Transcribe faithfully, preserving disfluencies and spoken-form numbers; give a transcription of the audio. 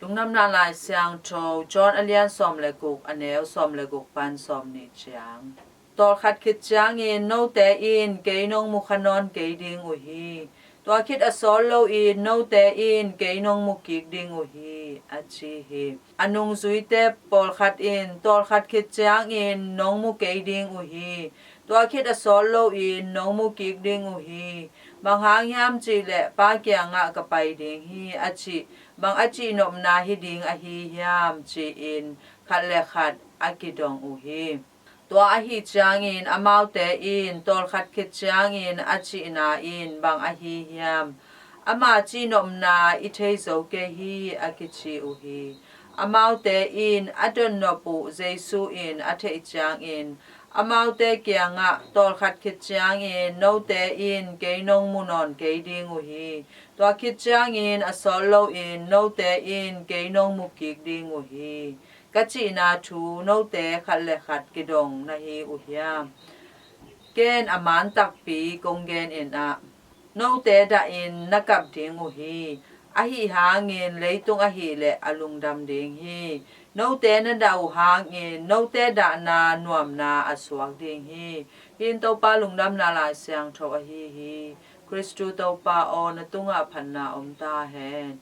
Lungdamna Lai Siangtho John a lian sawm le guk, a neu sawm le guk pan sawm nih ciang. Tawlkhat khit ciangin note in kei nong mu kha nawn kei ding uh hi. Tua khit a sawt loin note in kei nong mu kik ding uh hi, a ci hi. A nungzuite pawlkhat in tawlkhat khit ciangin nong mu kei ding uh hi. Tua khit a sawt loin nong mu kik ding uh hi. Bang hang hiam cih leh Pa kiangah ka pai ding hi, a cih bang a cihnopna hi ding ahi hiam, ci-in khat le khat a kidong uh hi. Tua ahi ciangin amaute in tawlkhat khit ciangin a cihna in bang ahi hiam, ama cihnopna i thei zo kei hi, a kici uh hi. Amaute in a dotnop uh Jesu in a theih ciangin amaute kiangah, tawlkhat khit ciangin note in kei nong mu nawn kei ding uh hi. Tua khit ciangin a sawt loin note in kei nong mu kik ding uh hi, ka cihna thu note khat le khat kidong na hi uh hiam? Ken a man takpi kong gen in ah, note dahin na kap ding uh hi. Ahi hangin leitung ahih leh a lungdam ding hi. Note na dah uh hangin note dahna nuamna a suak ding hi. Hih in Topa Lungdamna Lai Siangtho ahi hi. Khristu Topa aw, na tungah phatna om ta hen.